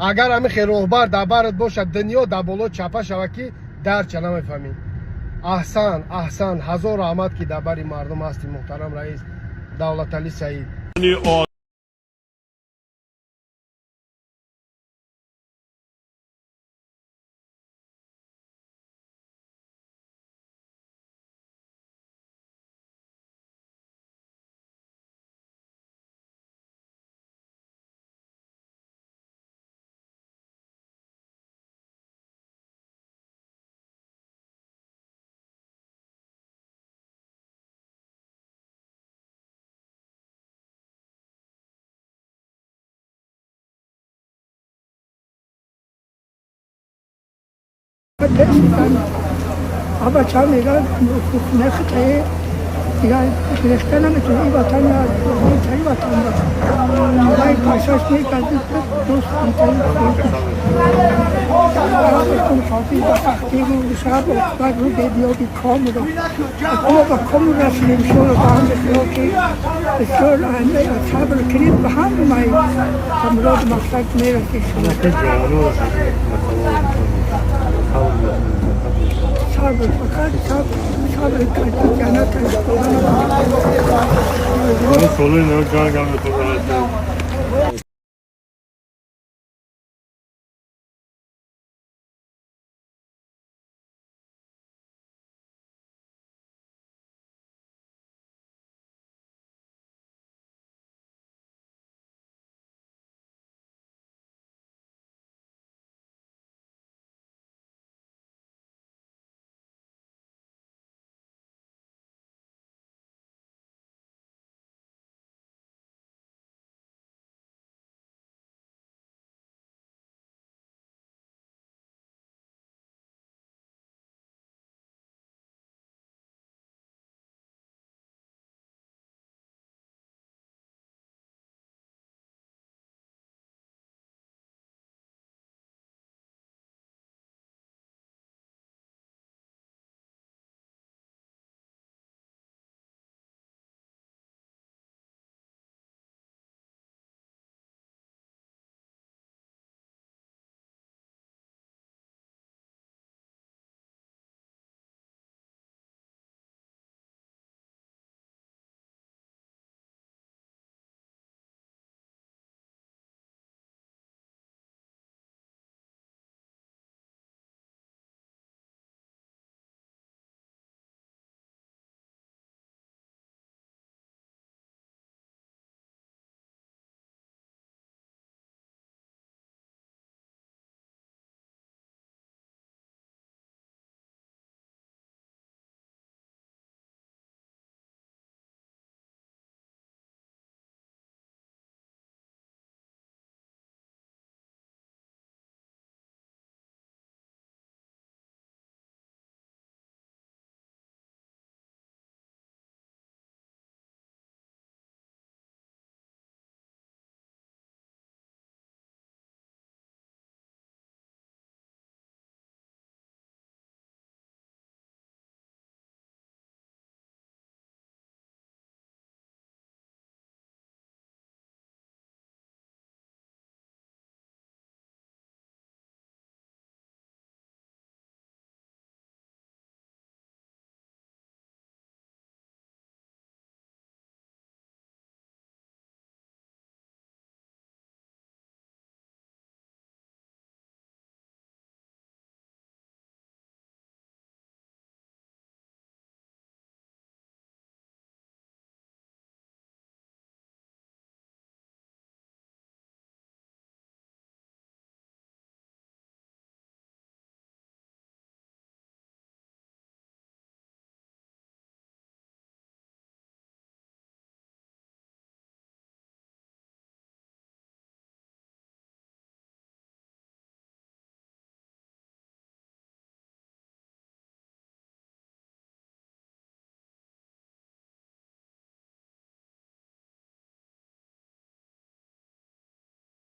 Агар ҳамин хел роҳбар дар барат бошад, дунё дар боло чапа шава, ки дарча намефаҳмӣ. Аҳсан, аҳсан, ҳазор раҳмат, ки дар бари мардум ҳастӣ, муҳтарам раис Давлаталӣ Саид. Бача мегӯяд, нехтае дигар гирехта наметавон, ин ватан таи ватан вай пайсаш мекард, дӯст шаб оқибат рӯ бебиёби комро мо ба кому расидем. Шоро ба ҳам бисёр ки бисёр сабр кунем, ба ҳамаи ба муроду мақсад мерасем. Сабр, фақат сабр, сабр кард, ҷаннат. Солҳои нав ҷанг ҳам.